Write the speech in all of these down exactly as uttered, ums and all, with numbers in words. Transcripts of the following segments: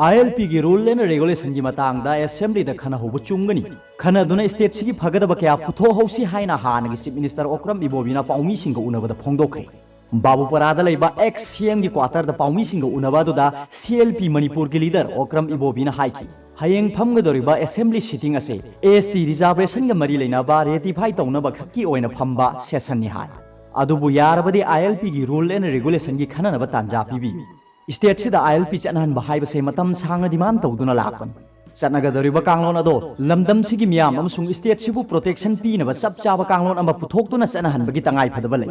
ILPꯒꯤ rule and regulationꯒꯤ ꯃꯇꯥꯡꯗ assemblyꯗ ꯈꯟꯅꯍꯧꯕ ꯆꯨꯝꯒꯅꯤ꯫ ꯈꯟꯅꯗꯨꯅ stateꯁꯤꯒꯤ ꯐꯒꯗꯕ ꯀꯌꯥ ꯄꯨꯊꯣꯛꯍꯧꯁꯤ ꯍꯥꯏꯅ ꯍꯥꯟꯅꯒꯤ Chief Minister ꯑꯣꯀ꯭ꯔꯝ ꯏꯕꯣꯕꯤꯅ ꯄꯥꯎꯃꯤꯁꯤꯡꯒ ꯎꯅꯕꯗ ꯐꯣꯡꯗꯣꯛꯈ꯭ꯔꯦ꯫ ꯕꯥꯕꯨꯄꯔꯥꯗ ꯂꯩꯕ ex CMꯒꯤ quarterꯗ ꯄꯥꯎꯃꯤꯁꯤꯡꯒ ꯎꯅꯕ ꯑꯗꯨꯗ CLP ꯃꯅꯤꯄꯨꯔꯒꯤ leader ꯑꯣꯀ꯭ꯔꯝ ꯏꯕꯣꯕꯤꯅ ꯍꯥꯏꯈꯤ, ꯍꯌꯦꯡ ꯐꯝꯒꯗꯧꯔꯤꯕ assembly sitting ꯑꯁꯦ ST reservationꯒ ꯃꯔꯤ ꯂꯩꯅꯕ ratify ꯇꯧꯅꯕ ꯈꯛꯀꯤ ꯑꯣꯏꯅ ꯐꯝꯕ sessionꯅꯤ ꯍꯥꯏ꯫ ꯑꯗꯨꯕꯨ ꯌꯥꯔꯕꯗꯤ ILPꯒꯤ rule and regulationꯒꯤ ꯈꯟꯅꯅꯕ ꯇꯥꯟꯖꯥ ꯄꯤꯕꯤꯌꯨ꯫ Stateꯁꯤꯗ ILP ꯆꯠꯅꯍꯟꯕ ꯍꯥꯏꯕꯁꯦ ꯃꯇꯝ ꯁꯥꯡꯅ demand ꯇꯧꯗꯨꯅ ꯂꯥꯛꯄꯅꯤ꯫ ꯆꯠꯅꯒꯗꯧꯔꯤꯕ ꯀꯥꯡꯂꯣꯟ ꯑꯗꯣ ꯂꯝꯗꯝꯁꯤꯒꯤ ꯃꯤꯌꯥꯝ ꯑꯃꯁꯨꯡ stateꯁꯤꯕꯨ protection ꯄꯤꯅꯕ ꯆꯞ ꯆꯥꯕ ꯀꯥꯡꯂꯣꯟ ꯑꯃ ꯄꯨꯊꯣꯛꯇꯨꯅ ꯆꯠꯅꯍꯟꯕꯒꯤ ꯇꯉꯥꯏ ꯐꯗꯕ ꯂꯩ꯫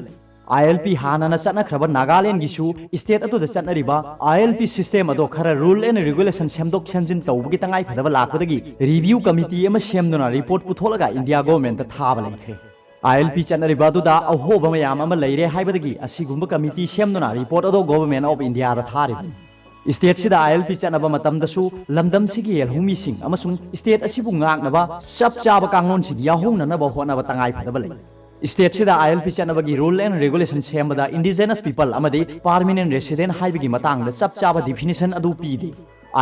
ILP ꯍꯥꯟꯅꯅ ꯆꯠꯅꯈ꯭ꯔꯕ ꯅꯥꯒꯥꯂꯦꯟꯒꯤꯁꯨ state ꯑꯗꯨꯗ ꯆꯠꯅꯔꯤꯕ ILP system ꯑꯗꯣ ꯈꯔ rule and regulation ꯁꯦꯝꯗꯣꯛ ꯁꯦꯝꯖꯤꯟ ꯇꯧꯕꯒꯤ ꯇꯉꯥꯏ ꯐꯗꯕ ꯂꯥꯛꯄꯗꯒꯤ review committee ꯑꯃ ꯁꯦꯝꯗꯨꯅ report ꯄꯨꯊꯣꯛꯂꯒ India governmentꯇ ꯊꯥꯕ ꯂꯩꯈ꯭ꯔꯦ꯫ ILP ꯆꯠꯅꯔꯤꯕ ꯑꯗꯨꯗ ꯑꯍꯣꯕ ꯃꯌꯥꯝ ꯑꯃ ꯂꯩꯔꯦ ꯍꯥꯏꯕꯗꯒꯤ ꯑꯁꯤꯒꯨꯝꯕ committee ꯁꯦꯝꯗꯨꯅ report ꯑꯗꯣ Government of Indiaꯗ ꯊꯥꯔꯤꯕꯅꯤ꯫ Stateꯁꯤꯗ ILP ꯆꯠꯅꯕ ꯃꯇꯝꯗꯁꯨ ꯂꯝꯗꯝꯁꯤꯒꯤ ꯌꯦꯜꯍꯧꯃꯤꯁꯤꯡ ꯑꯃꯁꯨꯡ state ꯑꯁꯤꯕꯨ ꯉꯥꯛꯅꯕ ꯆꯞ ꯆꯥꯕ ꯀꯥꯡꯂꯣꯟꯁꯤꯡ ꯌꯥꯎꯍꯧꯅꯅꯕ ꯍꯣꯠꯅꯕ ꯇꯉꯥꯏ ꯐꯗꯕ ꯂꯩ꯫ Stateꯁꯤꯗ ILP ꯆꯠꯅꯕꯒꯤ rule and regulation ꯁꯦꯝꯕꯗ indigenous people ꯑꯃꯗꯤ permanent resident ꯍꯥꯏꯕꯒꯤ ꯃꯇꯥꯡꯗ ꯆꯞ ꯆꯥꯕ definition ꯑꯗꯨ ꯄꯤꯗꯦ꯫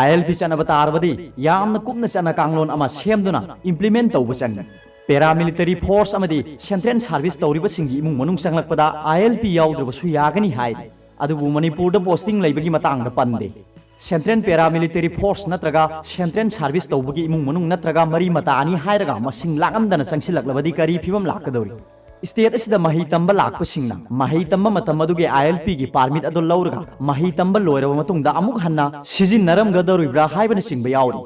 ILP ꯆꯠꯅꯕ ꯇꯥꯔꯕꯗꯤ ꯌꯥꯝꯅ ꯀꯨꯞꯅ ꯆꯠꯅ ꯀꯥꯡꯂꯣꯟ ꯑꯃ ꯁꯦꯝꯗꯨꯅ implement ꯇꯧꯕ ꯆꯪꯏ꯫ Paramilitary force ꯑꯃꯗꯤ central service ꯇꯧꯔꯤꯕꯁꯤꯡꯒꯤ ꯏꯃꯨꯡ ꯃꯅꯨꯡ ꯆꯪꯂꯛꯄꯗ ILP ꯌꯥꯎꯗ꯭ꯔꯕꯁꯨ ꯌꯥꯒꯅꯤ ꯍꯥꯏꯔꯤ꯫ ꯑꯗꯨꯕꯨ ꯃꯅꯤꯄꯨꯔꯗ posting ꯂꯩꯕꯒꯤ ꯃꯇꯥꯡꯗ ꯄꯟꯗꯦ꯫ Central paramilitary force ꯅꯠꯇ꯭ꯔꯒ central service ꯇꯧꯕꯒꯤ ꯏꯃꯨꯡ ꯃꯅꯨꯡ ꯅꯠꯇ꯭ꯔꯒ ꯃꯔꯤ ꯃꯇꯥꯅꯤ ꯍꯥꯏꯔꯒ ꯃꯁꯤꯡ ꯂꯥꯛꯂꯝꯗꯅ ꯆꯪꯁꯤꯜꯂꯛꯂꯕꯗꯤ ꯀꯔꯤ ꯐꯤꯕꯝ ꯂꯥꯛꯀꯗꯧꯔꯤ? State ꯑꯁꯤꯗ ꯃꯍꯩ ꯇꯝꯕ ꯂꯥꯛꯄꯁꯤꯡꯅ ꯃꯍꯩ ꯇꯝꯕ ꯃꯇꯝ ꯑꯗꯨꯒꯤ ILPꯒꯤ permit ꯑꯗꯨ ꯂꯧꯔꯒ ꯃꯍꯩ ꯇꯝꯕ ꯂꯣꯏꯔꯕ ꯃꯇꯨꯡꯗ ꯑꯃꯨꯛ ꯍꯟꯅ ꯁꯤꯖꯤꯟꯅꯔꯝꯒꯗꯧꯔꯤꯕ꯭ꯔꯥ ꯍꯥꯏꯕꯅꯆꯤꯡꯕ ꯌꯥꯎꯔꯤ꯫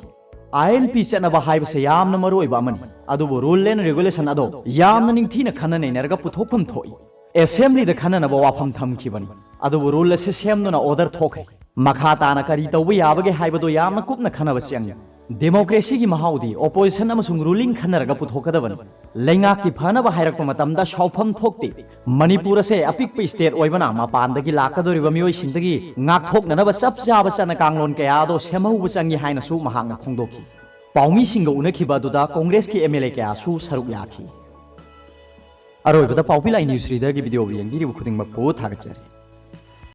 ILP ꯆꯠꯅꯕ ꯍꯥꯏꯕꯁꯦ ꯌꯥꯝꯅ ꯃꯔꯨꯑꯣꯏꯕ ꯑꯃꯅꯤ, ꯑꯗꯨꯕꯨ rule and regulation ꯑꯗꯣ ꯌꯥꯝꯅ ꯅꯤꯡꯊꯤꯅ ꯈꯟꯅ ꯅꯩꯅꯔꯒ ꯄꯨꯊꯣꯛꯐꯝ ꯊꯣꯛꯏ꯫ Assemblyꯗ ꯈꯟꯅꯅꯕ ꯋꯥꯐꯝ ꯊꯝꯈꯤꯕꯅꯤ, ꯑꯗꯨꯕꯨ rule ꯑꯁꯤ ꯁꯦꯝꯗꯨꯅ order ꯊꯣꯛꯈ꯭ꯔꯦ꯫ ꯃꯈꯥ ꯇꯥꯅ ꯀꯔꯤ ꯇꯧꯕ ꯌꯥꯕꯒꯦ ꯍꯥꯏꯕꯗꯨ ꯌꯥꯝꯅ ꯀꯨꯞꯅ ꯈꯟꯅꯕ ꯆꯪꯏ꯫ Democracyꯒꯤ ꯃꯍꯥꯎꯗꯤ opposition ꯑꯃꯁꯨꯡ ruling ꯈꯟꯅꯔꯒ ꯄꯨꯊꯣꯛꯀꯗꯕꯅꯤ꯫ ꯂꯩꯉꯥꯛꯀꯤ ꯐꯅꯕ ꯍꯥꯏꯔꯛꯄ ꯃꯇꯝꯗ ꯁꯥꯎꯐꯝ ꯊꯣꯛꯇꯦ꯫ ꯃꯅꯤꯄꯨꯔ ꯑꯁꯦ ꯑꯄꯤꯛꯄ state ꯑꯣꯏꯕꯅ ꯃꯄꯥꯟꯗꯒꯤ ꯂꯥꯛꯀꯗꯧꯔꯤꯕ ꯃꯤꯑꯣꯏꯁꯤꯡꯗꯒꯤ ꯉꯥꯛꯊꯣꯛꯅꯅꯕ ꯆꯞ ꯆꯥꯕ ꯆꯠꯅ ꯀꯥꯡꯂꯣꯟ ꯀꯌꯥ ꯑꯗꯣ ꯁꯦꯝꯍꯧꯕ ꯆꯪꯏ ꯍꯥꯏꯅꯁꯨ ꯃꯍꯥꯛꯅ ꯐꯣꯡꯗꯣꯛꯈꯤ꯫ ꯄꯥꯎꯃꯤꯁꯤꯡꯒ ꯎꯅꯈꯤꯕ ꯑꯗꯨꯗ Congressꯀꯤ MLA ꯀꯌꯥꯁꯨ ꯁꯔꯨꯛ ꯌꯥꯈꯤ꯫ ꯑꯔꯣꯏꯕꯗ ꯄꯥꯎꯄꯤ ꯂꯥꯏ news readerꯒꯤ videoꯕꯨ ꯌꯦꯡꯕꯤꯔꯤꯕ ꯈꯨꯗꯤꯡꯃꯛꯄꯨ ꯊꯥꯒꯠꯆꯔꯤ꯫